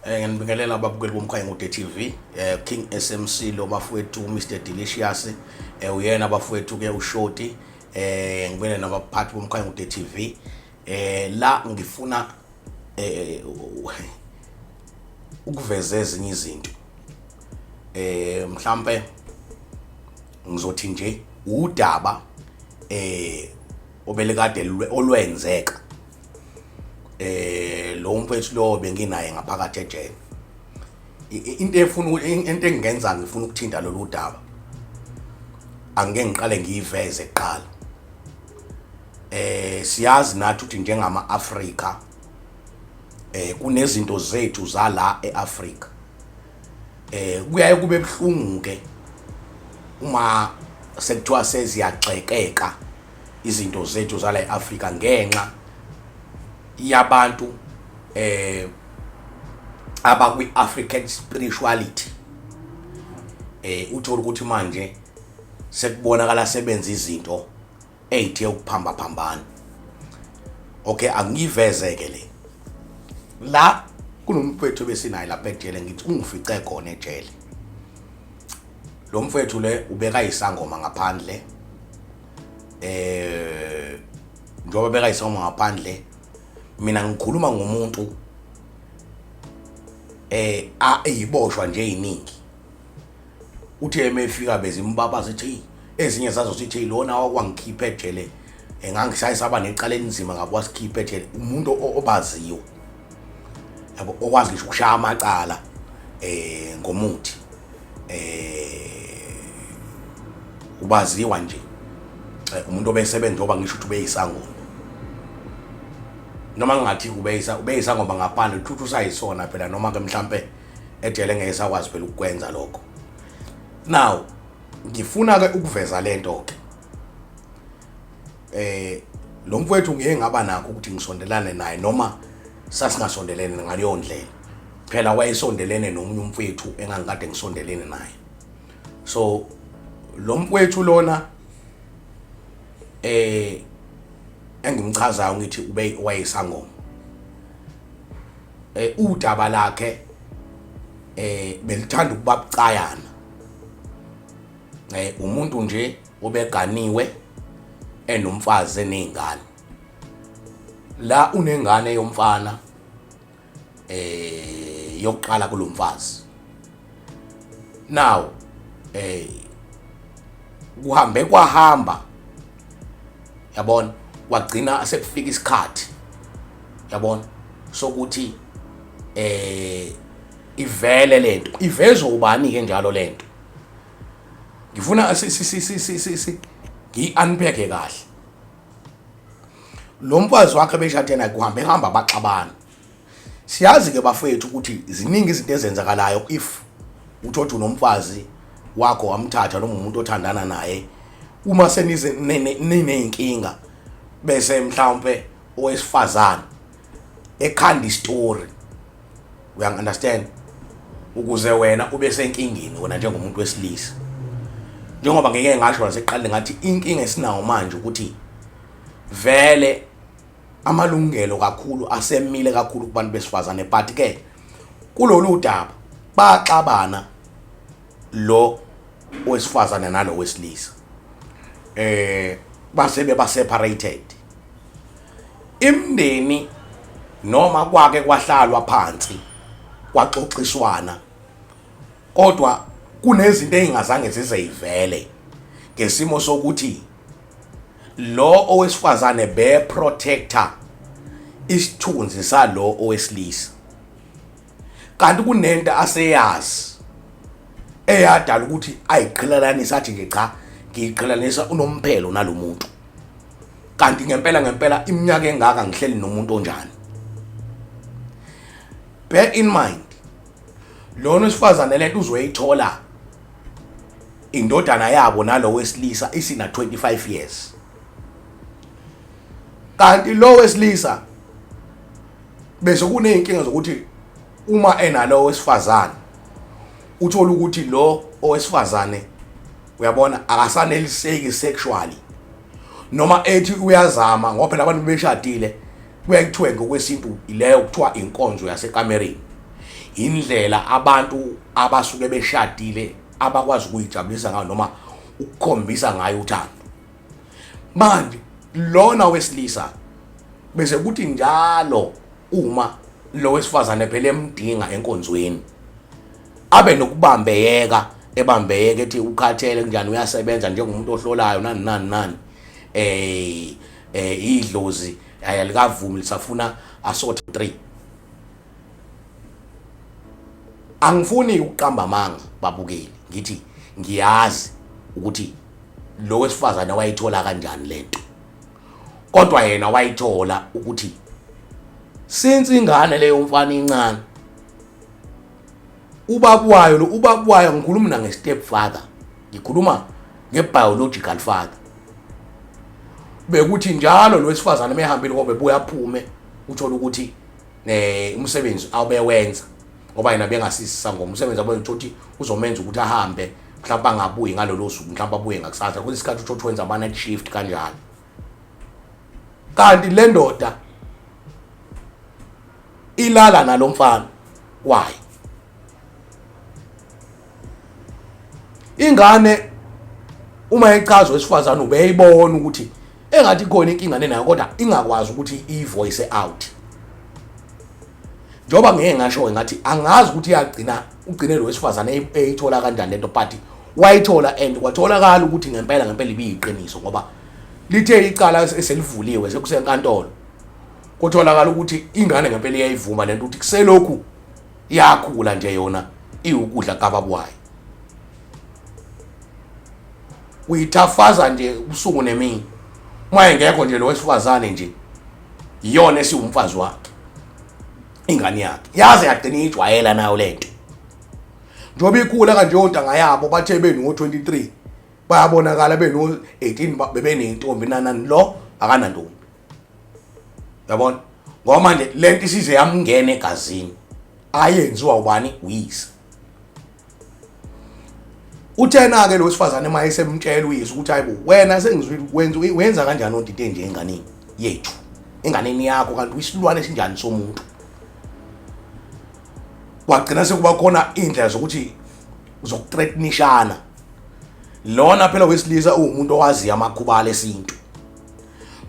Ngiyanibingelela ababukeli boMkhaya Ngude TV, King SMC lo bafowethu, Mr Delicious, uyena bafowethu ke uShoti, ngibele nabaphathi boMkhaya Ngude TV. La ngifuna ukuveza ezinye izinto. Mhlambe ngizothi nje udaba obelikade olwenzeka lo mfethu lo benginaye ngaphakathi ejele. Into efuna, into engingenza ngifuna ukuthinta lolu daba, angike ngiqale ngiyiveze kuqala. Siyazi nathi ukuthi njengama Afrika kunezinto zethu zala eAfrika. Kuyaye kube buhlungu ke uma sekuthiwa seziyagxekeka izinto zethu zala eAfrika ngenxa yabantu abakwi African spirituality. Uthola ukuthi manje sekubonakala sebenza izinto ey'the ukuphamba phambana. Okay, angiyivezeke le. La kunomfethu besinaye lapha ejele, ngithi ungifice khona ejele. Lo mfethu le ubeka isangoma ngaphandle, njengoba beka isangoma ngaphandle, mina ngikhuluma ngomuntu a eyiboshwa nje iningi. Uthe emefika bezimbaba zithi, ezinye zazo sithi lona wakwangikhipha ejele, ngangisayisaba necala elinzima ngabe wasikhipha ejele. Umuntu obaziwe yabo, okwazi ngisho ukushaya amacala ngomuthi, ubaziwa nje umuntu obesebenza, njengoba ngisho ukuthi ubeyisangoma, noma ngingathi ubeyisa ubeyisangoma ngaphandle, uthi usayisona phela, noma ke mhlambe ejele ngeke sakwazi phela ukukwenza lokho. Now ngifuna ke ukuveza lento ke, lo mfowethu ngiye ngaba nakho ukuthi ngisondelane naye, noma sasingasondelene ngaleyo ndlela. Phela wayesondelene nomunye umfowethu engangikade ngisondelene naye. So lo mfowethu lona engimchazayo ngithi ube wayesangoma, udaba lakhe belithanda ukuba bucayana. Umuntu nje obeganiwe, enomfazi, enezingane. La unengane yomfana yokuqala kulomfazi. Now kuhambe kwahamba, yabona, wagcina sekufika isikhathi, yabona, sokuthi ivele lento. Ivezwe ubani ke njalo lento? Ngifuna si si si si si si ngiyi-unpack kahle. Lo mfazi wakhe beshade naye, kuhambe hamba baxabana. Siyazi ke bafethu ukuthi ziningi izinto ezenzakalayo if uthothi unomfazi wakho wamthatha, noma umuntu othandana naye, uma senize nineyinkinga, bese mhlawumbe owesifazane ekhanda istory, uya understand, ukuze wena ube senkingeni, wena njengomuntu wesilisa. Njengoba ngeke ngasho nasekuqaleni, ngathi inkinga esinawo manje ukuthi vele amalungelo kakhulu asemile kakhulu kubantu besifazane, but ke kulolu daba baxabana lo wesifazane nalo wesilisa, base beba separated imndeni, noma kwake kwahlalwa phansi kwaxoxiswana, kodwa kunezinto ezingazange zize ivele ngesimo sokuthi lo owesifazane be protector isithunzi salo owesilisa, kanti kunento aseyazi eyadala ukuthi ayiqhelelanise, athi nje cha, ngiyiqhelelanisa unomphelo nalomuntu. Kanti ngempela ngempela iminyaka engaka ngihleli nomuntu onjani? Bear in mind, lona wesifazane lento uzoyithola indodana yabo nalo wesilisa isina 25 years, kanti lo wesilisa bese kuneyinkinga zokuthi uma enalo wesifazane, uthola ukuthi lo owesifazane, uyabona, akasaneliseki sexually, noma ethi uyazama, ngoba phela abantu beshadile kuyaye kuthiwe ngokwesintu ileyo kuthiwa inkonzo yasekamereni. Indlela abantu abasuke beshadile abakwazi ukuyijabulisa ngayo noma ukukhombisa ngayo uthando. Manje lona wesilisa bese kuthi njalo uma lo wesifazane phela emdinga enkonzweni abe nokubambeyeka, ebambeyeka ethi ukhathele kunjani, uyasebenza njengomuntu ohlolayo nani nani nani, idlozi alikavumi lisafuna asort 3. Angifuni ukuqamba amanga babukeli, ngithi ngiyazi ukuthi lo wesifazane wayithola kanjani lento, kodwa yena wayithola ukuthi since ingane leyo mfana incane, ubaba wayo lo, ubaba wayo, ngikhuluma na nge-step father, ngikhuluma nge-biological father, bekuthi njalo lo wesifazane mehambile ngoba bebuya aphume, uthola ukuthi umsebenzi awubewenza ngoba yena bengasisi ngoma umsebenzi abenza ukuthi uzomenza ukuthi ahambe, mhlawumbe angabuyi ngalolo suku, mhlawumbe abuye ngakusasa, kwesinye isikhathi uthi wenza ama-night shift kanjalo. Kanti le ndoda ilala nalo mfana wayo, ingane uma echazwa wesifazane ubeyibona ukuthi engathi ikhona inkinga nenayo, kodwa ingakwazi ukuthi i-voice out. Njengoba ngeke ngasho ngathi angazi ukuthi iyagcina ugcine lo wesifazane eyithola kanjani lento, but wayithola and kwatholakala ukuthi ngempela ngempela ibiyiqiniso, ngoba lithe icala eselivuliwe sekusenkantolo, kutholakala ukuthi ingane ngempela iyayivuma lento, ukuthi kuselokhu iyakhula nje yona iwukudla kababa wayo, uyithafaza nje ubusuku nemini. Uma engekho nje lo wesifazane nje, iyona esiwumfazi wakhe, ingane yakhe yaze yagcina iyijwayela nayo lento. Njengoba ikhula kanje ontanga yabo bathe beno-23 bayabonakala, beno-18 bebeneyintombi, nanani, lo akanantombi, yabona, ngoba manje lento isize yamngena egazini. Ayenziwa ubani? Uyise. Uthena ke lo wesifazane uma esemtshela uyise ukuthi hayibo wena, sengizwile wenza wenza kanjani onto into enje enganeni yethu, enganeni yakho, kanti uyisilwane esinjani somuntu? Kwagcina sekuba khona indlela zokuthi zokuthreatenishana. Lona phela wesilisa uwumuntu owaziyo amakhubalo esintu,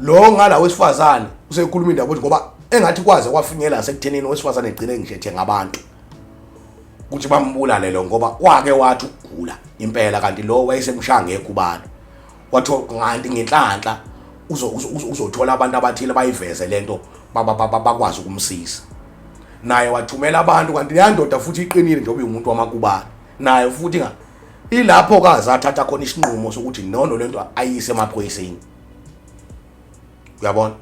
lo ngala wesifazane usekhuluma indaba ukuthi ngoba engathi kwaze kwafinyela sekuthenini wesifazane egcine ngisho ethenga abantu ukuthi bambulale lo, ngoba wake wathi ukugula impela, kanti lo wayesemshaya ngekhubalo, watho kanti ngenhlanhla uzothola abantu abathile bayiveze lento, bakwazi ukumsiza. Naye wathumela abantu, kanti leya ndoda futhi iqinile njengoba umuntu wamakubalo naye futhi nga ilapho kaze athatha khona isinqumo sokuthi nono lento ayise emaphoyiseni, uyabona.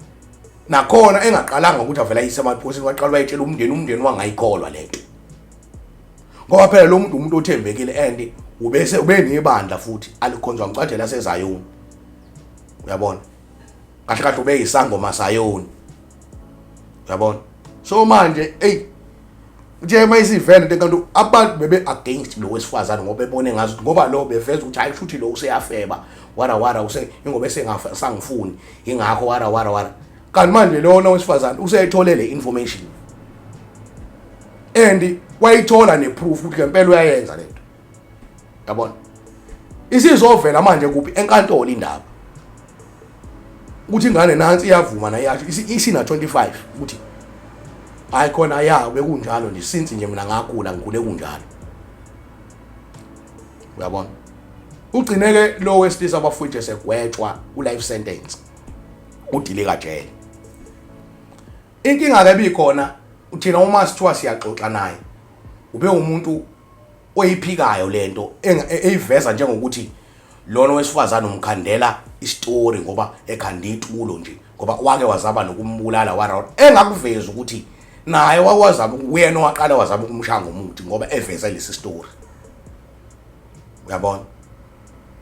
Nakhona engaqalanga ukuthi avele ayise emaphoyiseni, waqala wayitshela umndeni, umndeni wangayikholwa lento, ngoba phela lo muntu umuntu othembekile and ubese ubenebandla futhi alikhonzwa ngicwajela sezayoni, uyabona, kahle kahle ubeyisangoma sayoni, uyabona. So manje ey nje mayisivele into kanti abantu bebe against lo wesifazane, ngoba bebone ngazi ngoba lo beveza ukuthi hayi kushuthi lo useyafeba, wara wara, use ingoba esengasangifuni ingakho wara wara wara. Kanti manje lona wesifazane useyithole le information and wayithola neproof ukuthi ngempela uyayenza lento, yabona. Isizovela manje kuphi? Enkantolo indaba ukuthi ingane nansi iyavuma naye, yasho isina 25 ukuthi hayi khona ya bekunjalo nje since nje mina ngakhula, ngikhule kunjalo, uyabona. Ugcineke lo wesilisa bafowethu esegwetshwa u-life sentence, udilika jele. Inkinga ke bikhona thina uma sithiwa siyaxoxa naye, ube umuntu oyiphikayo lento, eyiveza njengokuthi lona wesifazane umkhandela isitori ngoba ekhanda itulo nje, ngoba wake wazama nokumbulala wara, engakuvezi ukuthi naye wakwazama uyena owaqala wazama ukumshaya ngomuthi ngoba eveze lesi story, uyabona.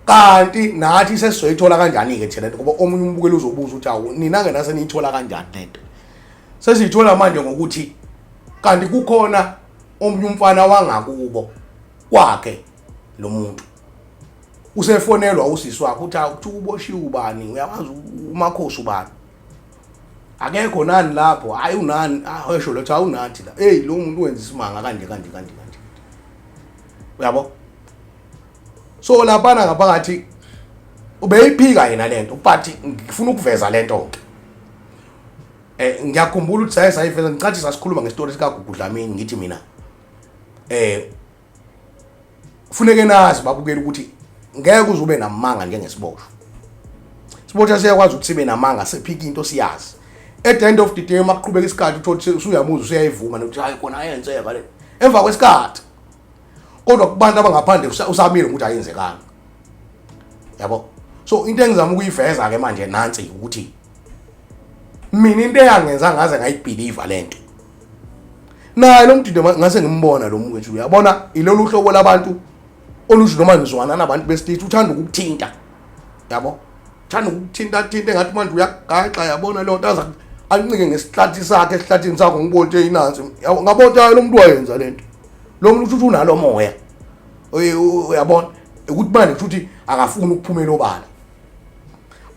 Kanti nathi sesizoyithola kanjani-ke thina lento? Ngoba omunye umbukeli uzobuza ukuthi awu nina-ke naseniyithola kanjani lento? Sesiyithola manje ngokuthi kanti kukhona omunye umfana wangakubo kwakhe, lo muntu usefonelwa usisi wakhe ukuthi kuthiwa uboshiwe ubani, uyawazi umakhosi ubani? Akekho nani lapho, hayi unani, ah esho lo cha unathi la. Hey lo muntu wenza isimanga kanje kanje kanje kanje. Uyabo? So laphana ngaphakathi ubeyiphika yena lento but ngifuna ukuveza lento ke. Eh ngiyakhumbula ukuthi saye sayiveza ngicathi sasikhuluma ngestory sika Gugu Dlamini ngithi mina eh kufuneke nazi babukela ukuthi ngeke uze ube namanga njengesiboshwa. Isiboshwa siyakwazi ukuthi sibe namanga siphike into siyazi. At the end of the day uma kuqhubeka isikhathi uthole ukuthi usuyamuzwa usuyayivuma nokuthi hayi khona ayenzeka le. Emva kwesikhathi kodwa kubantu abangaphandle usamile ukuthi ayenzekanga. Yabo? So into engizama ukuyiveza ke manje nansi ukuthi mina into eyangenza ngaze ngayibhiliva lento naye lo mdido ngase ngimbona lo muntu uyabona ilolu hlobo labantu olusho noma nizwana nabantu besilisa uthanda ukukuthinta yabo uthanda ukukuthinta thinta engathi manje uyagaxa yabona leyo nto aza ancike ngesihlathi sakhe esihlathini sakho ngibona ukuthi inansi ngabona ukuthi lo muntu wayenza lento lo muntu uthi unalo moya uyabona ukuthi manje kusho akafuni ukuphumela obala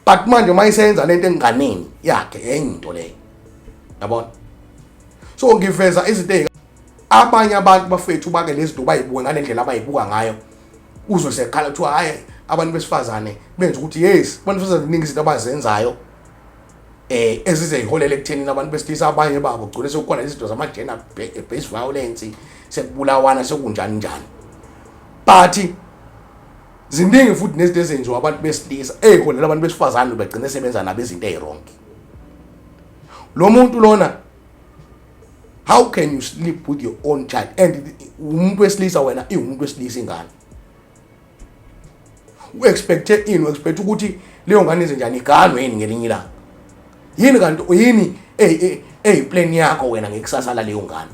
but manje uma iseyenza lento enganeni yakhe enye into leyo yabona so ngiveza izinto abanye abantu bafethu bake lezi zinto bayibuke ngalendlela abayibuka ngayo uzwe sekhala kuthiwa hayi abantu besifazane benza ukuthi yes abantu besifazane ziningi izinto abazenzayo eh ezize iholele ekuthenini abantu besilisa abanye babo gcine sekukhona izinto zama gender based violence sekubulawana sekunjani njani but ziningi futhi nezinto ezenziwa abantu besilisa eziholela abantu besifazane begcine sebenza nabo izinto eziwrong lo muntu lona how can you sleep with your own child and umuntu wesilisa wena iwumuntu wesilisa ingane u-expecte ini u-expect ukuthi leyo ngane ize njani iganwe yini ngelinye ilanga yini kanti yini eyiplan yakho wena ngekusasa laleyo ngane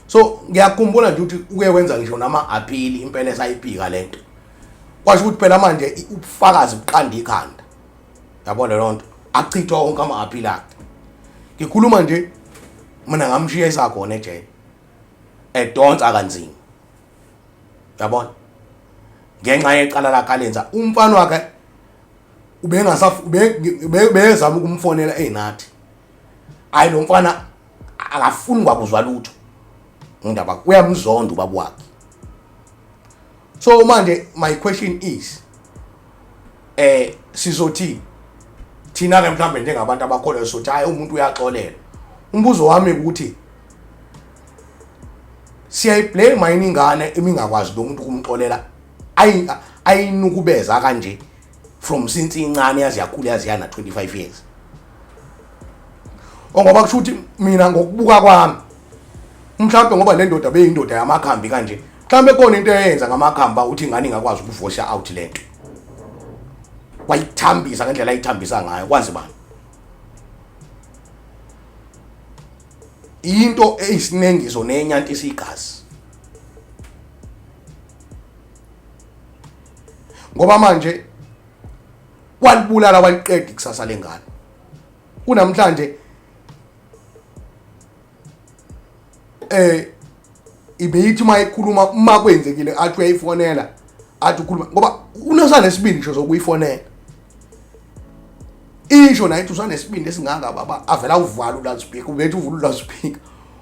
so ngiyakhumbula nje ukuthi uke wenza ngisho nama-aphili impela esayiphika le nto kwasho ukuthi phela manje ubufakazi buqanda ikhanda yabona leyo nto achithwa wonke ama-aphili akhe ngikhuluma nje mina ngamshiya esakhona ejele edonsa kanzima yabona ngenxa yecala lakhe alenza umfana wakhe ubengasabezama ukumfonela eyinathi hayi lo mfana akafuni kwakuzwa lutho ngendaba uyamzonda ubaba wakhe so manje my question is eh sizothi thina ke mhlambe njengabantu abakholwa sothi hayi umuntu uyaxolela umbuzo wami ukuthi siyayiblame yini ingane imingakwazi lo muntu ukumxolela ayinukubeza kanje from since incane yaze yakhula yaze yana 25 years ongoba kusho ukuthi mina ngokubuka kwami mhlawumbe ngoba le ndoda beyindoda yamakhambi kanje mhlawumbe khona into eyenza ngamakhamba ukuthi ingane ingakwazi ukuvosha out lento wayithambisa ngendlela ayithambisa ngayo kwazi bani into eyisinengiso nenyantisa igazi ngoba manje walibulala waliqeda ikusasa lengane kunamhlanje eh ibeyithi uma ekhuluma uma kwenzekile athi uyayifonela athi ukhuluma ngoba unosanesibindi ngisho zokuyifonela isho naye uthi usanesibindi esingaka baba avela uvala uloudspeaker ubethi uvula uloudspeaker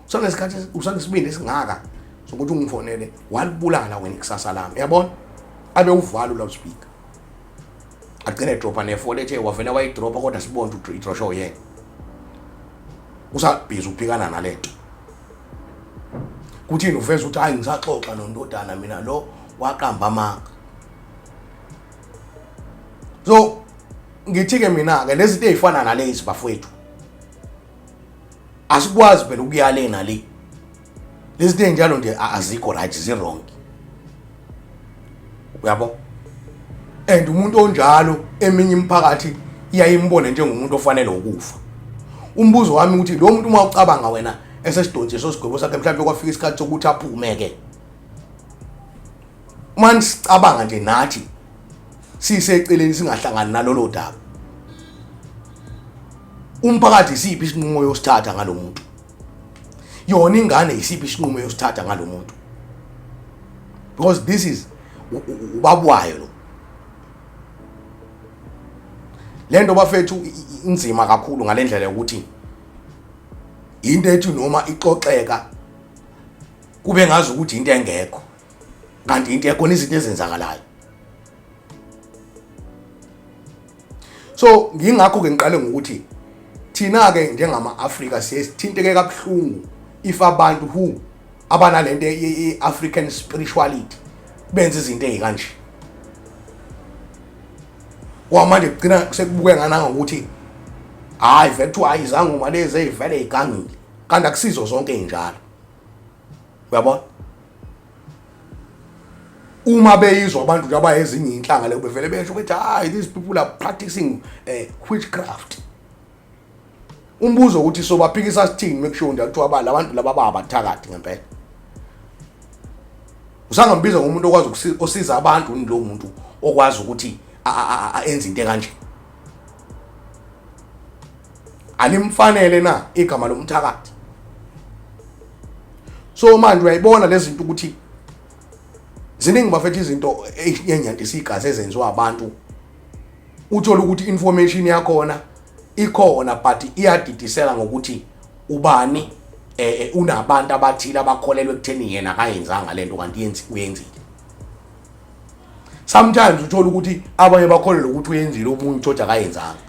usanesikhathi usanesibindi esingaka sokuthi ungifonele walibulala wena ikusasa lami yabona abe uvala uloudspeaker agcine edropha nefoni ethe wavele wayidropha kodwa sibone ukuthi idrosho yena usabhizi uphikana nalento kuthini uveza ukuthi hayi ngisaxoxa nondodana mina lo waqamba amanga so ngithi-ke mina-ke lezi zinto ey'fana nalezi bafowethu asikwazi phela ukuya le nale lezi zinto ey'njalo nje azikho right zi-wrong uyabo and umuntu onjalo eminye imiphakathi iyayimbone njengomuntu ofanele ukufa umbuzo wami ukuthi lo muntu uma ucabanga wena esesidonsiso sigwebo sakhe mhlawumbe kwafika isikhathi sokuthi aphume ke uma sicabanga nje nathi siseceleni singahlangani nalolo daba umphakathi isiphi isinqumo yosithatha ngalomuntu yona ingane isiphi isinqumo yosithatha ngalomuntu because this is ubabwayo lo Lento bafethu inzima kakhulu ngalendlela yokuthi into ethi noma ixoxeka kube ngazi ukuthi into engekho, kanti into ekhona, izinto ezenzakalayo. So ngingakho ke ngiqale ngokuthi thina ke njengama-Afrika siye sithinteke kabuhlungu if abantu who abanalento ye-African spirituality benza izinto ezikanje. Kwamanje kugcina sekubuke ngananga ukuthi hayi vele kuthiwa hayi izangoma lezi ey'vele y'gangile, kanti akusizo zonke ey'njalo. Uyabona, uma beyizwa abantu nje abayezinye iy'nhlanga leyo bevele besho ukuthi hayi, these people are practicing witchcraft. Umbuzo ukuthi sobaphikisa sithini mekushiwo njalo, kuthiwa ba labantu laba babathakathi ngempela? Usangambiza ngomuntu okwazi osiza abantu yini lowo muntu okwazi ukuthi enze into ekanje? Alimfanele na igama lomthakathi? So manje uyayibona lezi zinto ukuthi ziningi bafethu, izinto enyantisa igazi ezenziwa abantu. Uthola ukuthi information yakhona ikhona, but iyadidisela ngokuthi ubani unabantu abathile abakholelwa ekutheni yena akayenzanga lento, kanti yenzi uyenzile. Sometimes uthola ukuthi abanye bakholelwa ukuthi uyenzile, omunye uthola akayenzanga,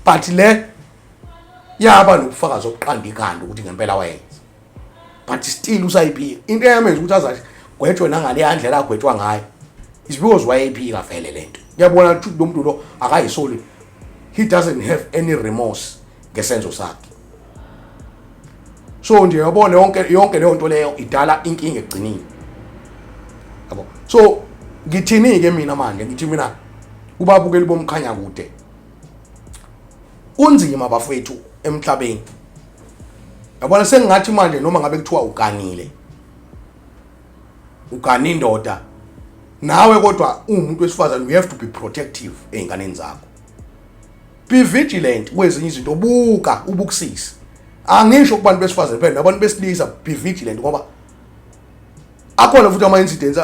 but le yaba nobufakazi obuqanda ikhanda ukuthi ngempela wayenza, but still usayiphika. Into eyamenza ukuthi azathi gwetshwe nangale ndlela agwetshwa ngayo is because wayeyiphika vele lento. Ngiyabona ukuthi lo muntu lo akayisoli, he doesn't have any remorse ngesenzo sakhe. So nje yabona yonke leyo nto leyo idala inkinga ekugcineni, yabo. So ngithini ke mina manje? Ngithi mina kubabukeli bomkhanya kude, kunzima bafethu emhlabeni. Yabona, sengingathi manje noma ngabe kuthiwa uganile, ugana indoda nawe, kodwa uwumuntu wesifazane, you have to be protective ey'nganeni zakho. Be vigilant kwezinye izinto, buka, ubukusise. Angisho kubantu besifazane phela, nabantu besilisa, be vigilant, ngoba akhona futhi ama-incidents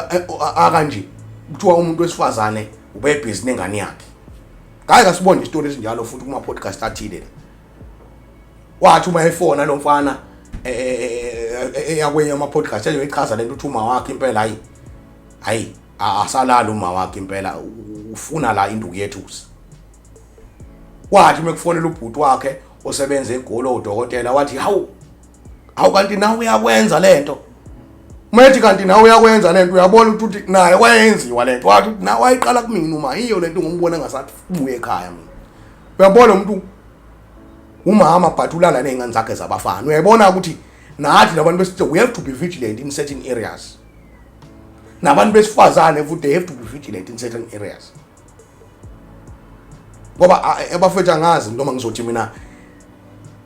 akanje, kuthiwa umuntu wesifazane ubebhizi nengane yakhe. Ngake kasibone isitori esinjalo futhi kuma-podcast athile la. Wathi uma efona lo mfana eyakwenye ama-podcast eyoyichaza lento, ukuthi uma wakhe impela, hayi hayi, asalala uma wakhe impela, ufuna la induku yethusi. Kwathi uma kufonela ubhuti wakhe osebenza eGoli, udokotela, wathi, "Hawu hawu, kanti nawe uyakwenza lento?" Methi, "Kanti nawe uyakwenza lento?" Uyabona ukuthi naye wayenziwa lento. Wathi nawe wayiqala kumina uma iyo lento, ngombona engasathi buye ekhaya mina. Uyabona, umuntu umama but ulala nezingane zakhe zabafana. Uyayibona ukuthi nathi labantu besithi we have to be vigilant in certain areas, nabantu besifazane futhi they have to be vigilant in certain areas, ngoba abafethu angazi noma ngizothi mina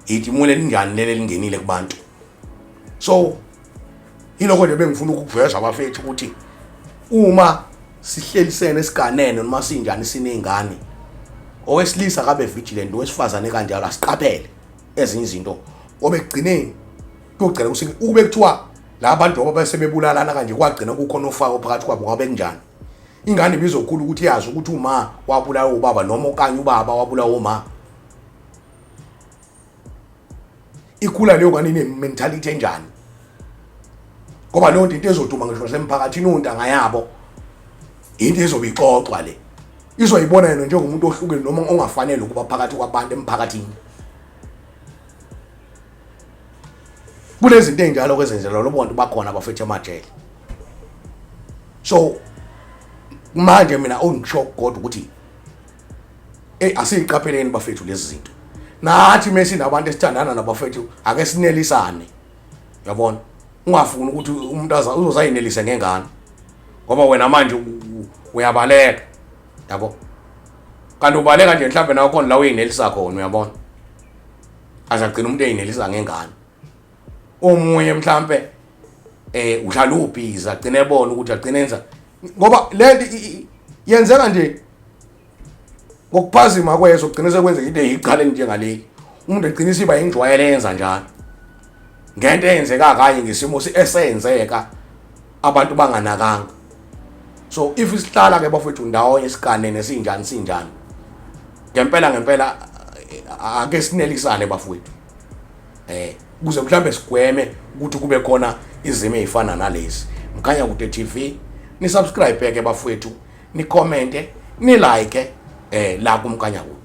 idimoni elinjani leli elingenile kubantu. So yilokho nje bengifuna ukukuveza abafethu, ukuthi uma sihlelisene siganene noma sinjani siney'ngane, owesilisa kabe vigilant, owesifazane kanjalo. Asiqaphele ezinye izinto, ngoba ekugcineni kuyogcina kusike ukube kuthiwa la bantu ngoba besebebulalana kanje, kwagcina kukhona ofako phakathi kwabo, ngabe kunjani? Ingane ibizokhula ukuthi yazi ukuthi uma wabulawa ubaba noma okanye ubaba wabulawa uma. Ikhula leyo ngane ine-mentality enjani? Ngoba leyo nto into ezoduma ngisho nasemphakathini, ontanga yabo, into ezobe ixoxwa le. Izoyibona yena njengomuntu ohlukile noma ongafanele ukuba phakathi kwabantu emphakathini. Kunezinto ey'njalo kwezenzela lobo bantu bakhona abafethu emajele. So manje mina ongisho kodwa ukuthi ey, asiyiqapheleni bafethu lezi zinto. Nathi mesinabantu esithandana nabafethu, ake sinelisane, uyabona. Ungafuni ukuthi umuntu uzozayinelise ngengane, ngoba wena manje uyabaleka, yabo, kanti ubaleka nje mhlawumbe nawe khona la uyinelisa khona, uyabona. Azagcina umuntu eyinelisa ngengane. Omunye mhlambe uhlala ubhizi, agcine ebona ukuthi agcine enza, ngoba lento yenzeka nje ngokuphazima kweso, kugcine sekwenzeka into eyicala njengaleli. Umuntu egcina isiba injwayelo, yenza njalo ngento eyenzeka kanye ngesimo esenzeka abantu banganakanga. So if sihlala ke bafethu ndawonye, siganene, sinjani sinjani, Ngempela ngempela ake sinelisane bafowethu. Ukuze mhlambe sigweme ukuthi kube khona izimo ezifana nalezi. Mkhanyakude TV, ni subscribe ke bafowethu, ni comment, ni like la kuMkhanyakude.